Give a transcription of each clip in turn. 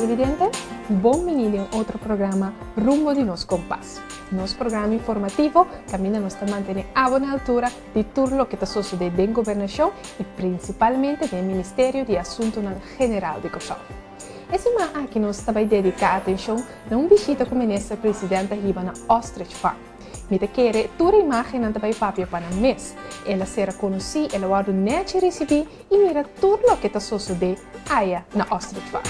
televidente. Bon bini den otro programa Rumbo di Nos Kompas. Nos programa informativo kaminda nos ta mantené abo na altura di tur loke ta sosodé den gobernashon i prinsipalmente den Ministerio di Asuntunan General di Kòrsou. E siman aki nos ta bai dediká atenshon na un bishita ku Minister President a hiba na Ostrich Farm. Mi ta kere tur e imágennan ta bai papia pa nan mes. El a sera konosí, el a wòrdu nèchi risibí i mira tur loke ta sosodé aya na Ostrich Farm.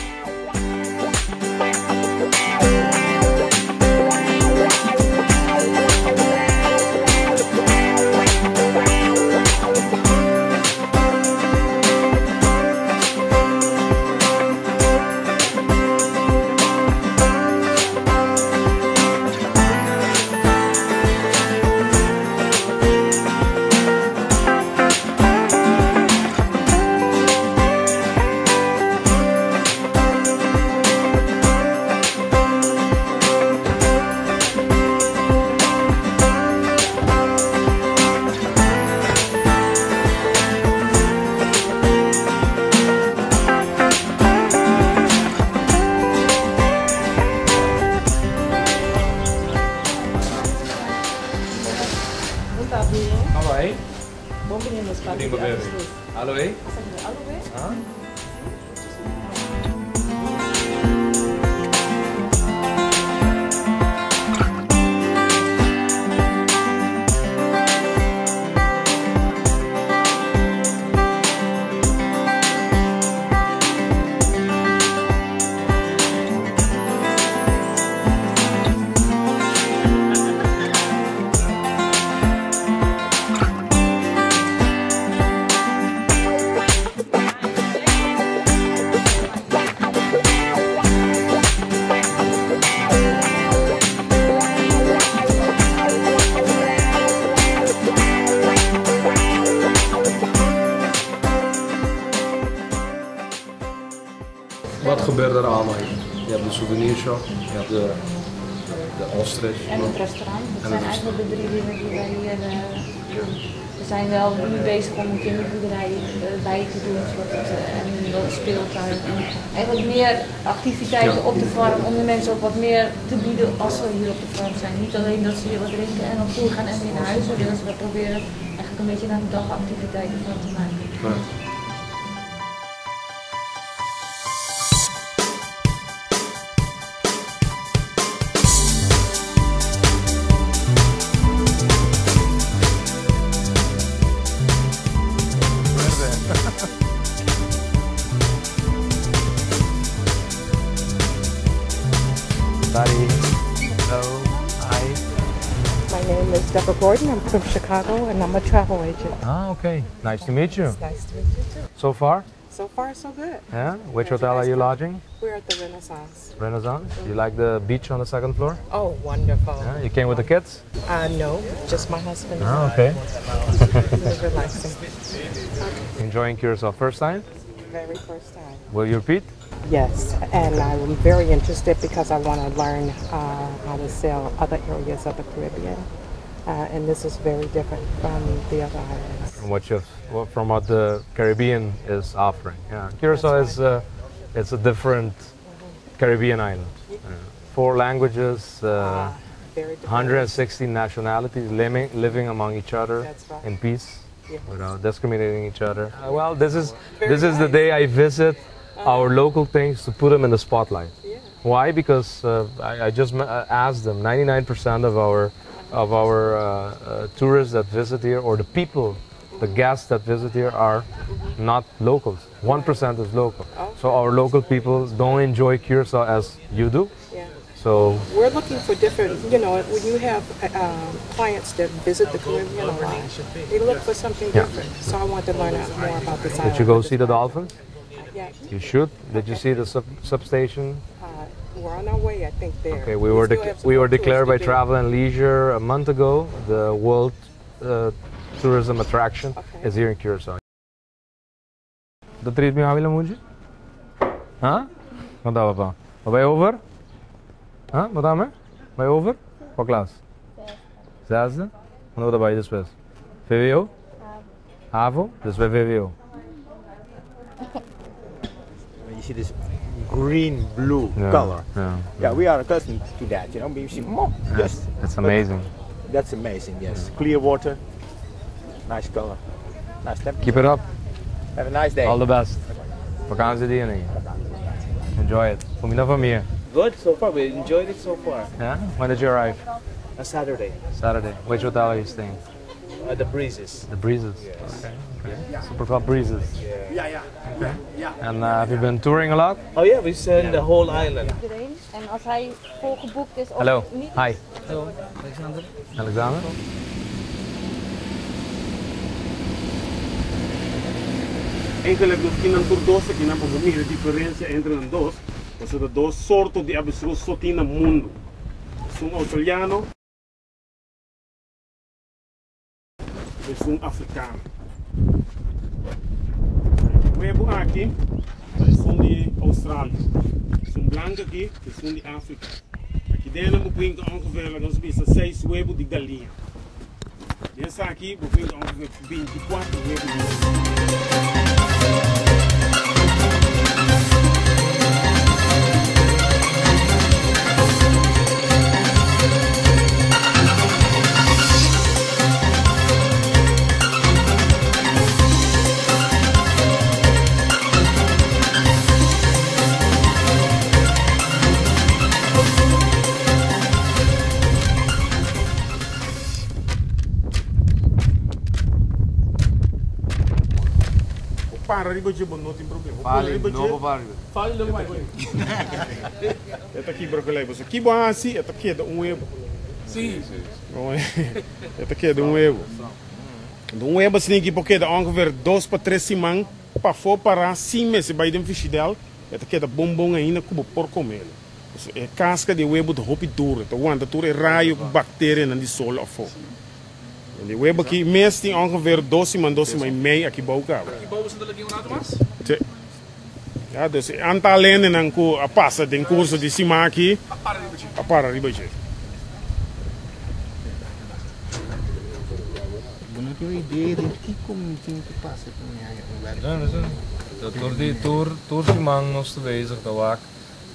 Wat gebeurt er allemaal hier? Je hebt de souvenirshop, je hebt de, de ostrich. En het restaurant. Dat En zijn het eigenlijk de drie dingen die wij hier doen. We zijn wel nu bezig om een kinderboerderij bij te doen, zodat het, en een speeltuin. En eigenlijk meer activiteiten Ja. op de farm om de mensen ook wat meer te bieden als ze hier op de farm zijn. Niet alleen dat ze hier wat drinken en op toer gaan en weer naar huis. We willen ze wel proberen eigenlijk een beetje een dagactiviteit ervan te maken. Ja. Buddy. Hello. Hi. My name is Deborah Gordon. I'm from Chicago and I'm a travel agent. Ah, okay. Nice to meet you. It's nice to meet you too. So far? So far, so good. Yeah? Which How'd you hotel are guys you come? lodging? We're at the Renaissance. Renaissance? You like the beach on the second floor? Oh, wonderful. Yeah? You came with the kids? No, just my husband. Ah, okay. We're relaxing. Enjoying Curacao first time? Very first time. Will you repeat? Yes, and I'm very interested because I want to learn how to sell other areas of the Caribbean. And this is very different from the other islands. From what the Caribbean is offering. Yeah, Curacao That's is it's a different Caribbean island. 4 languages, Very different. 160 nationalities living among each other That's right. in peace, Yes. without discriminating each other. Well, this is Very this is the nice. day I visit our local things to put them in the spotlight. Yeah. Why? Because I just asked them. 99% of our tourists that visit here, or the people, the guests that visit here, are not locals. 1% is local. So our local people don't enjoy Curacao as you do. Yeah. So we're looking for different, you know, when you have clients that visit the Caribbean a lot, they look for something Yeah. different. So I want to learn out more about this island. Did you go see the dolphins? Yeah. You should. Did you see the substation? We're on our way, I think, there. Okay, We still have some we were more tours declared to by do. Travel and Leisure a month ago. The world tourism attraction Okay. is here in Curacao. The treat me Avila Muji? Huh? Wat daar, papa? Wat ben je over? Huh? Wat aan me? Ben je over? Wat klas? Zesde. Wat ben je dus best? VWO? HAVO. Dus bij VWO. Je ziet dus green blue Yeah, color. yeah, Yeah, we are accustomed to that, you know. We see more just That's but amazing. That's amazing, yes. Clear water, nice color, nice temperature. Keep it up. Have a nice day. All the best. Vakantie Enjoy it. Kumina famia. Good so far. We enjoyed it so far. Yeah? When did you arrive? A Saturday. Saturday. Which hotel are you staying? The Breezes. The Breezes. Yes. Okay. okay. Super Club Breezes. Yeah. Yeah, yeah. And have you been touring a lot? Oh yeah, we've seen the whole island. Iedereen. En als hij volgeboekt is of Hello. niet. Hi. Hello, Alexander. Alexander. Eigenlijk nos tin tur dos aki nan pa mira e diferencia entre nan dos. Pasobra ta dos sorto di avestruz so tin na mundo. Esun australiano y esun africano. E huevo aki ta esun di Australia. Esun blanco aki ta esun di Africa. Aki den nan bo por hinca ongeveer laga nos bisa seis huevo di galiña. Den esaki bo por hinca ongeveer 24 huevo di galiña. Bo para riba dje bo no tin problema. Bo pone riba dje. E ta kibra gelijk. Pasobra ki bo hasi e ta keda un webo. E ta keda un webo. Anto un webo asina ki por keda ongeveer dos pa tres siman pafó pará sin mester bai den frishidèl. E ta keda bon bon ainda ku bo por komel. Pasobra e kaska di e webo ta hopi duru. E ta wanta tur e rayo ku bakterianan di sol afó. En di webo aki mes tin ongeveer dos siman, dos siman y mei aki bou caba. Aki bou boso ta lagin un rato mas? Sí. Ja, dus e aantal hendenan cu a pasa den curso di siman aki A para riba dje. a para riba dje. Bo no tin un idea den kiko mi tin ku pasa pa mi haña un werk? Ja, dus tur di tur tur siman nos ta bezig ta wak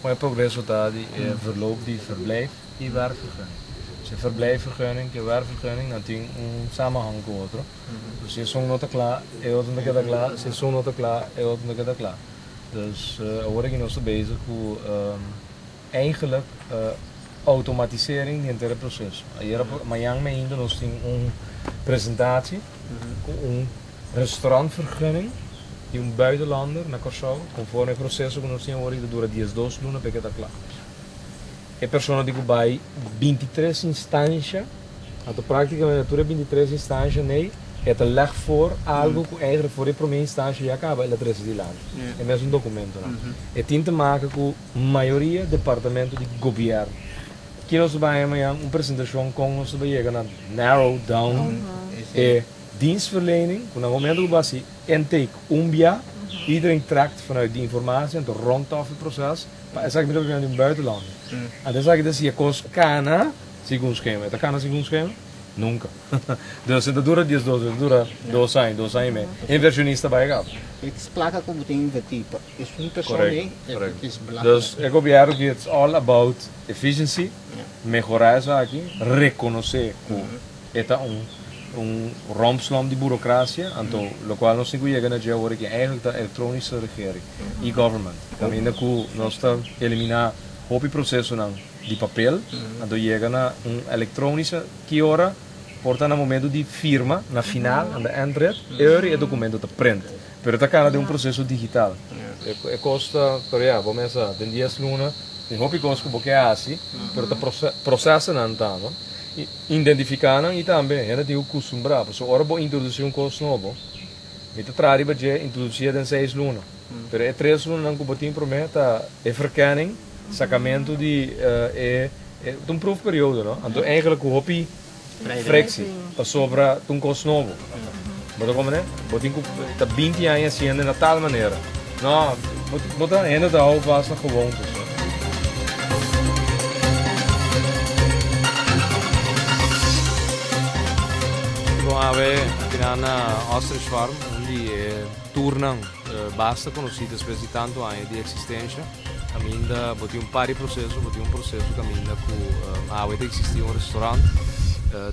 con e progreso ta di e verloop di verblijf y werkvergunning. Dus e verblijfvergunning cu e werkvergunning nan tin un samenhang cu otro. Dus si esun no ta cla e otro no ta keda cla, si esun no ta cla e otro no ta keda cla. Dus awor aki nos ta bezig cu eigenlijk automatisering di henter e proceso. Ayer mañan mainta nos tin un presentatie cu un restaurantvergunning di un buitenlander na Corsou conforme e proceso cu nos tin awor aki ta dura diesdos luna pa e keda cla. E persona di ku bai 23 instansha, anto praktikamente tur e 23 instansha nei e ta leg voor algu ku eigenlijk for e prome instansha ya kaba el a trese dilanti, e mesun dokumentonan. E tin te maken ku mayoria departamento di gobièrnu. Ki nos ta bai haña mañan un presentashon kon nos ta bai yega na narrow down e dienstverlening ku na momento ku bo hasi intake un bia, iedereen trekt vanuit die informatie anto rondaf e proces. Pa esaki mi ta papia di un buitenlander. Anto esaki ta si e kos kana segun schema. E ta kana segun schema? Nunca. Dus e ta dura diesdos, e ta dura dos aña, dos aña y mei. Inversionista bai kaba. Het is plaka ku bo tin invertí pa esun persona ei, het is belangrijk. Dus e gobierno ki it's all about efficiency, mehorá esaki, rekonosé ku e ta un un rompslomp di burocracia, anto locual nos tin cu yega na dje awor aki eigenlijk ta elektronische regering, e-government, caminda cu nos ta elimina hopi procesonan di papel, anto yega na un elektronische, ki ora por ta na momento di firma, na final, aan de eindrit, e ora e documento ta print, pero ta cana den un proceso digital. E cos ta, pero ya, bo mesa den dies luna tin hopi cos cu bo ke haci, pero ta procesonan ta, no? Identifiká nan i tambe hende tin ku kustumbrá, pasobra ora bo introdusí un kos nobo, mi ta traha riba dje introdusié den seis luna, pero e tres lunanan ku bo tin promé ta e verkenning, sakamentu di e ta un proefperiodo no, anto eigenlijk ku hopi frictie, pasobra ta un kos nobo, bo ta komprendé? Bo tin ku ta binti aña hasiendo na tal manera, no, bo ta hende ta hou vast na gewoontes no. Bon awe kina na Ostrich Farm, un di e tournan basta konosí despues di tantu aña di eksistensha. Caminda bo tin un par di proceso, bo tin un proceso caminda cu awe ta existi un restaurant,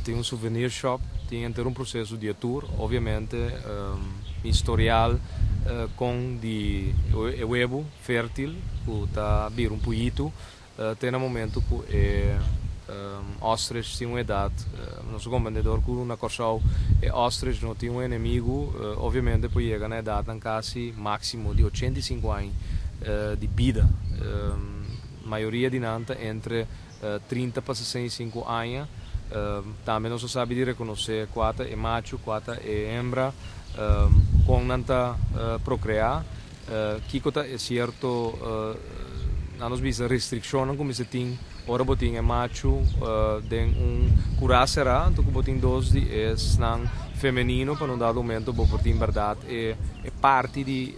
tin un souvenir shop, tin henter un proceso di e tour, obviamente historial con di e webu fertil cu ta bira un puyitu Te na momento ku e ostrich tin un edat, nos a komprendé dor ku na Kòrsou e ostrich no tin un enemigu, obviamente por yega na edatnan kasi máksimo di 85 aña di bida. Mayoria di nan ta entre 30 pa 65 aña. Tambe nos a sabi di rekonosé kua ta e machu, kua ta e hembra, kon nan ta prokreá. Kiko ta e sierto, nan nos bisa, restrikshonnan ku mester tin ora bo tin e machu den un kurá será, anto ku bo tin dos di esnan femenino pa na un dado momento bo por tin bèrdat e parti di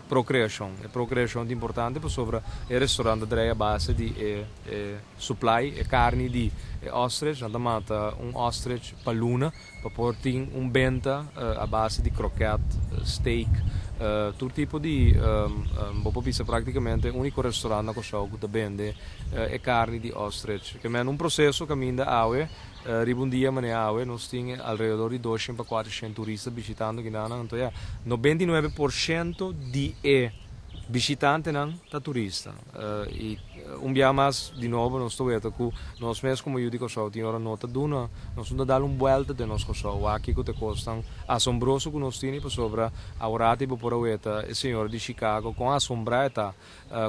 prokreashon. E prokreashon ta importante pasobra e restorant ta drei a base di e supply, e karni di e ostrich. Nan ta mata un ostrich pa luna. Pa por tin un benta a base di kroket, steak, tur tipo di, bo por bisa praktikamente e uniko restaurant na Kòrsou ku ta bende e karni di ostrich. Ke men un proseso kaminda awe, riba un dia manera awe nos tin alrededor di doshen pa kuatershen turista bishitando kinanan, anto ya, 99% di e bishitantenan ta turista. I un bia mas, di nobo, nos ta weta ku nos mes komo yu di Kòrsou tin ora no ta duna, nos no ta dal un buèlta den nos Kòrsou. Wak kiko ta e kosnan asombroso ku nos tini pasobra aworati bo por a weta e señora di Chicago kon asombrá e ta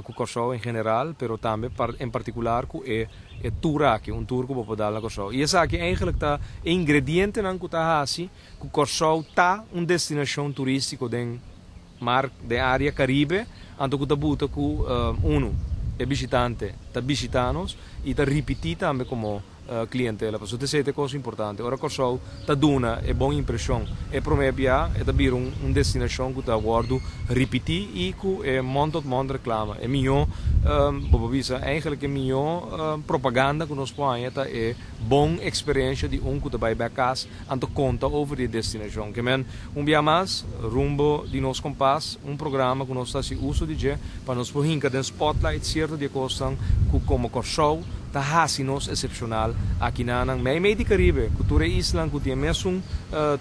ku Kòrsou en general, pero tambe en partikular ku e e tur aki, un tur ku bo por dal na Kòrsou. I esaki eigenlik ta e ingredientenan ku ta hasi ku Kòrsou ta un destinashon turístiko den Mar den área Karibe, anto ku ta buta ku unu e bishitante ta bishitá nos i ta ripití tambe komo klientela. Pasobra esei ta e kos importante. Ora Kòrsou ta duna e bon impreshon e promé bia, e ta bira un destinashon ku ta wòrdu ripití i ku e mond tot mond reklama. E mihó, bo por bisa, eigenlik e mihó propaganda ku nos por haña ta e bon eksperensha di un ku ta bai bèk kas Anto konta over di e destinashon. Ke men, un bia mas, Rumbo di Nos Kompas, un programa ku nos ta hasi uso di dje pa nos por hinka den spotlight sierto di e kosnan ku komo Kòrsou ta hasi nos esepshonal akinanan meimei di Karibe, ku tur e islan ku tin e mesun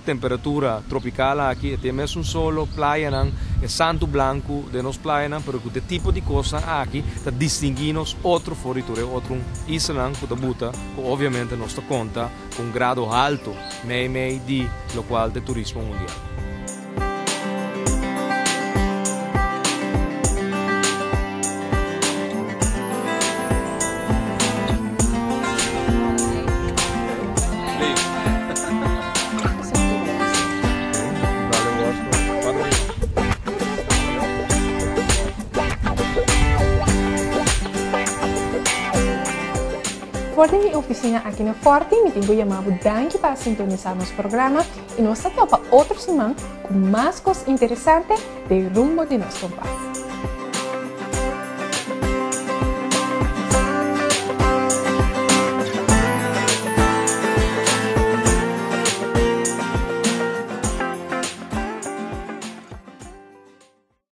temperatura tropikal aki, e tin e mesun solo, playanan, e santu blanku den nos playanan, pero ku te tipo di kosnan aki ta distinguí nos otro for di tur e otro islanan ku ta buta ku obviamente nos ta konta Cu un grado halto mei mei di locual t'e turismo mundial. For di mi oficina aki na Forti, mi tin cu yama bo danki pa a sintonisa nos programa y nos ta topa otro siman cu mas cos interesante den Rumbo di Nos Kompas.